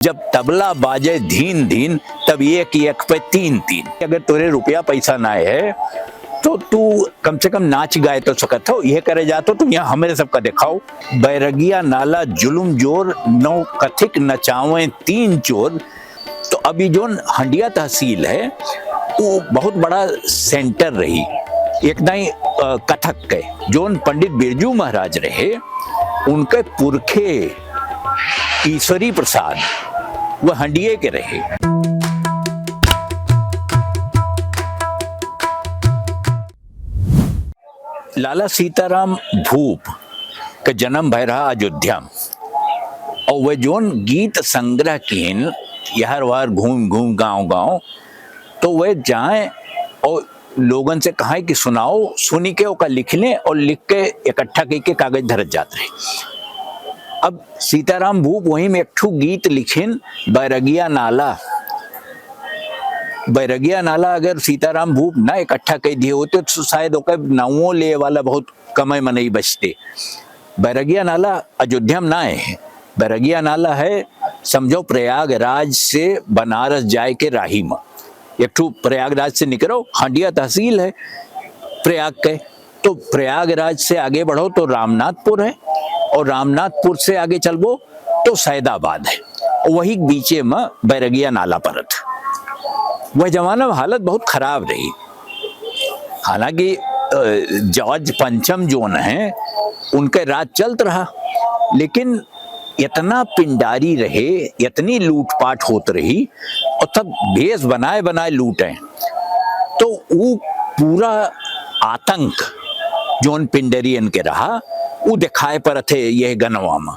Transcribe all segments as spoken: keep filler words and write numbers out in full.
जब तबला बाजे धीन धीन, तब एक एक पे तीन तीन। अगर तोरे रुपया पैसा ना है, तो तू कम से कम नाच गाए तो सकत हो। यह करे जात हो, तू यहाँ हमरे सबका देखाओ। बैरगिया नाला जुलुम जोर, नौ कथिक नचावें तीन चोर। तो अभी जोन हंडिया तहसील है, वो बहुत बड़ा सेंटर रही एक दाई, अ, कथक के। जोन पंडित बिरजू महाराज रहे, उनके पुरखे ईश्वरी प्रसाद, वह हंडिये के रहे। लाला सीताराम भूप के जन्म भय रहा अयोध्या में, और वह जोन गीत संग्रह किन, यहर वहर घूम घूम गांव गांव, तो वह जाए और लोगन से कहे कि सुनाओ, सुनी के ओका लिख लें और लिख के इकट्ठा कइके कागज धरत जात रहे। अब सीताराम भूप वही में एक ठू गीत लिखिन, बैरगिया नाला। बैरगिया नाला अगर सीताराम भूप ना इकट्ठा कइ दिए होते, तो शायद ओकर नावों ले वाला बहुत कमे मनई बचते। बैरगिया नाला अयोध्या में ना है, बैरगिया नाला है, समझो, प्रयागराज से बनारस जाए के राही में। एक ठू प्रयागराज से निकलो, हंडिया तहसील है प्रयाग के, तो प्रयागराज से आगे बढ़ो तो रामनाथपुर है, और रामनाथपुर से आगे चलबो तो सैदाबाद है, वही बीचे में बैरगिया नाला परत। वह जमाना में हालत बहुत खराब रही। हालांकि, अ, जॉर्ज पंचम जोन है, उनके राज चलत रहा, लेकिन इतना पिंडारी रहे, इतनी लूटपाट होत रही, और तब भेष बनाए बनाए लूटें, तो ऊ पूरा आतंक जोन पिंडरियन के रहा, ऊ दिखाए परत है यह गनवा में,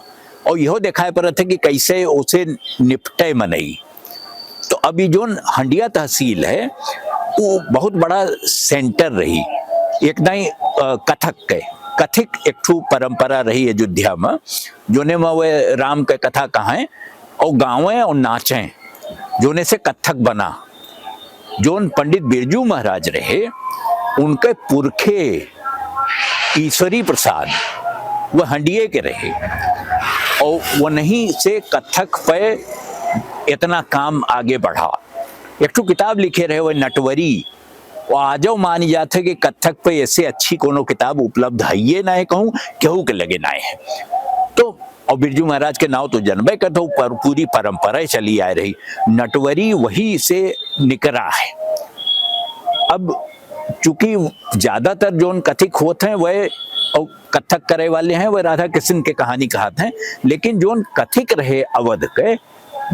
और यहो दिखाए परत है कि कैसे उसे निपटे मनई। तो अभी जोन हंडिया तहसील है, वो बहुत बड़ा सेंटर रही एक दाई, अ, कथक के। कथिक एक ठू परंपरा रही अयोध्या में, जोने में वे राम के कथा कहें और गावें और नाचें, जोने से कथक बना। जोन पंडित बिरजू महाराज रहे, उनके पुरखे ईश्वरी प्रसाद, वह हंडिये के रहे, और वनही से कथक पे इतना काम आगे बढ़ा। एक ठो किताब लिखे रहे, वह नटवरी, वो आजो मानी जात है कि कथक पे ऐसे अच्छी कोनो किताब उपलब्ध है ये ना है, कहूँ केहू के लगे ना है। तो और बिरजू महाराज के नाव तो जनबे करत हो, पर पूरी परंपरा चली आ रही, नटवरी वही से निकरा है। अब चूंकि ज्यादातर जोन कथिक होत हैं, वह, और कथक करे वाले हैं, वह राधा कृष्ण के कहानी कहत हैं, लेकिन जोन कथिक रहे अवध के,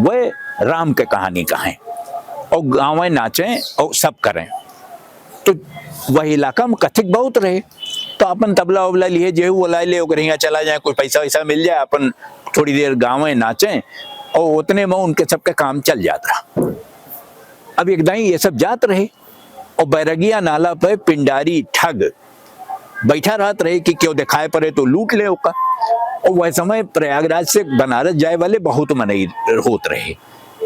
वह राम के कहानी कहें, और गावें, नाचें और सब करें। तो वह इलाका में कथिक बहुत रहे, तो अपन तबला उबला लिए, जेहू बोलाए ले, ओकरे हियाँ चला जाए, कुछ पैसा वैसा मिल जाए, अपन थोड़ी देर गावें, नाचें, और उतने में उनके सबके काम चल जात रहा। अब एक दाई ये सब जात रहे, और बैरगिया नाला पे पिंडारी ठग बैठा रहत रहे कि क्यों दिखाए पड़े तो लूट ले ओका। और वह समय प्रयागराज से बनारस जाए वाले बहुत मनई होत रहे,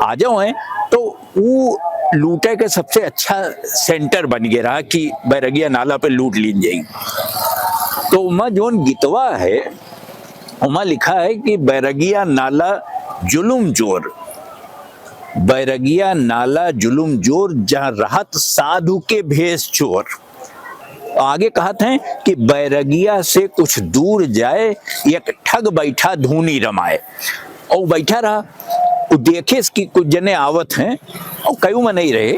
आ जाओ हैं, तो वो लूटे के सबसे अच्छा सेंटर बन गया रहा कि बैरगिया नाला पे लूट लीन जाई। तो मैं जोन गीतवा है, ओमा लिखा है कि बैरगिया नाला जुलुम जोर, बैरगिया नाला जुलुम जोर, जहाँ रहत साधु के भेष चोर। आगे कहत हैं कि बैरगिया से कुछ दूर जाए, एक ठग बैठा धूनी रमाए। और बैठा रहा, वो देखे कि कुछ जने आवत हैं, और कयू मनई रहे,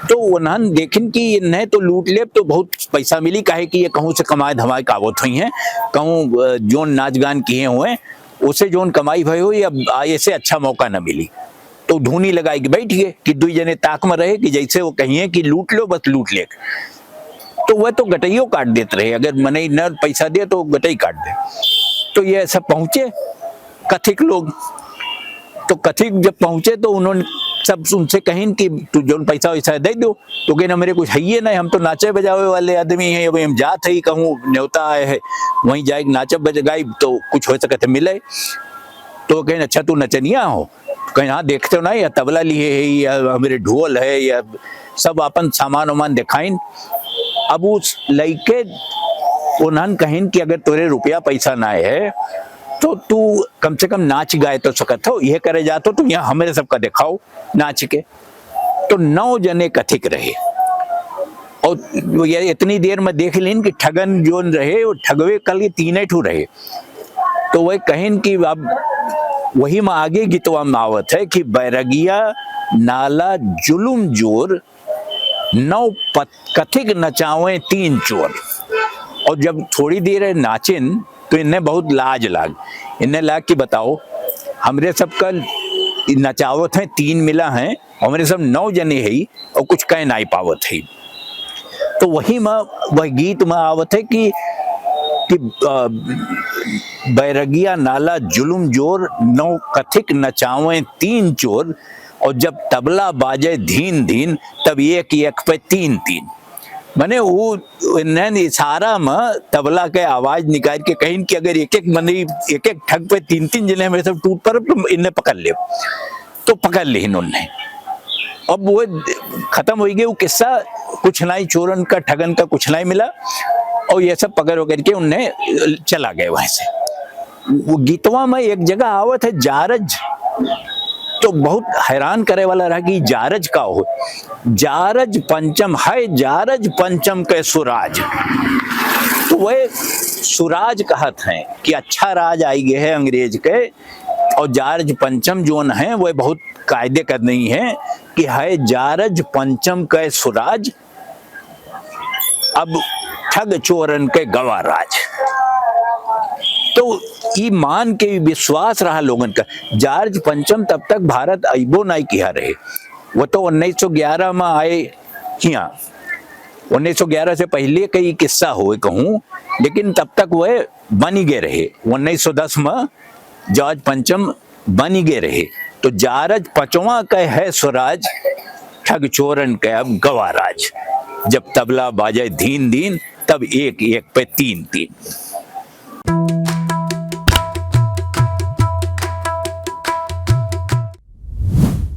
तो उन्हन देखिन कि इन्हें तो लूट लेब तो बहुत पैसा मिली, काहे कि ये कहूँ से कमाए धमाए के आवत हुई हैं, कहूँ, अ, जोन नाच गान किए हुए, उसे जोन कमाई भई हो, या आ, ऐसे अच्छा मौका न मिली। तो धूनी लगाई के बैठ गए कि दुई जने ताक में रहे कि जैसे वो कहिए कि लूट लो, बस लूट ले। तो वह तो गटइयो काट देत रहे, अगर मनई न पैसा दे तो गटई काट दे। तो ये सब पहुँचे कथिक लोग, तो कथिक जब पहुँचे तो उन्होंने सब उनसे कहिन कि तू जोन पैसा वैसा दे दो, तो कहिन, "हमरे कुछ हइये नहीं, हम तो नाचे बजावे वाले आदमी हैं, अभी हम जात ही कहूँ न्योता आए हैं, वहीं जाए नाचब बज-, गाइब तो कुछ हो सकत है मिले।" तो कहिन, "अच्छा तू नचनिया हो?" कहिन, "हाँ, देखते हो ना, या तबला लिए है, या हमरे ढोल है, या सब अपन सामान वामान दिखाइन।" अब उस लइके उन्हन कहिन कि अगर तोरे रुपया पैसा ना है, तो तू कम से कम नाच गाए तो सकत हो, यह करे जात हो, तो यहाँ हमरे सबका देखाओ नाच के। तो नौ जने कथिक रहे। और ये इतनी देर में देख लीन कि ठगन जोन रहे, वो ठगवे कल के तीने ठू रहे। तो वह कहिन कि अब वही में आगे गीतवा में आवत है कि बैरगिया नाला जुलुम जोर, नौ पत-, कथिक नचावे तीन चोर। और जब थोड़ी देर नाचिन तो इन्हें बहुत लाज लाग। इन्हें लाग कि बताओ, हमरे सबका नचावत हैं, तीन मिला हैं, हमरे सब नौ जने हैं और कुछ कह नाई पावत है। तो वही में, वह गीत में आवत है कि, कि, अ, बैरगिया नाला जुलुम जोर, नौ कथिक नचावे तीन चोर, और जब तबला बाजे धीन धीन, तब एक एक पे तीन तीन। माने वो इन्हन इशारा में तबला के आवाज निकाल के कहिन कि अगर एक एक मनई, एक एक ठग पे तीन तीन जने हमरे सब टूट पड़ब तो इन्हें पकड़ लेब। तो पकड़ लिहिन उन्हें। अब वो खत्म होइ गए वो किस्सा, कुछ नाई चोरन का, ठगन का कुछ नाई मिला, और ये सब पकड़ वकड़ के उन्हें चला गए वहां से। वो गीतवा में एक जगह आवत है जारज, तो बहुत हैरान करे वाला रहा कि जारज का हो। जारज पंचम है, जारज पंचम के सुराज। तो वह सुराज कहत हैं कि अच्छा राज आई गए है अंग्रेज के, और जारज पंचम जोन है वह बहुत कायदे का नहीं है कि है जारज पंचम के सुराज, अब ठग चोरन के गवा राज। तो ई मान के विश्वास रहा लोगन का। जारज पंचम तब तक भारत अइबो नाई किहा रहे, वो तो उन्नीस सौ ग्यारह में आए हिया। उन्नीस सौ ग्यारह से पहले कई किस्सा हुए कहूँ, लेकिन तब तक वह बनी गए रहे। उन्नीस सौ दस में जारज पंचम बनी गए रहे। तो जारज पंचवा के है सुराज, ठग चोरन के अब गवा राज। जब तबला बाजे धीन धीन, तब एक एक पे तीन तीन।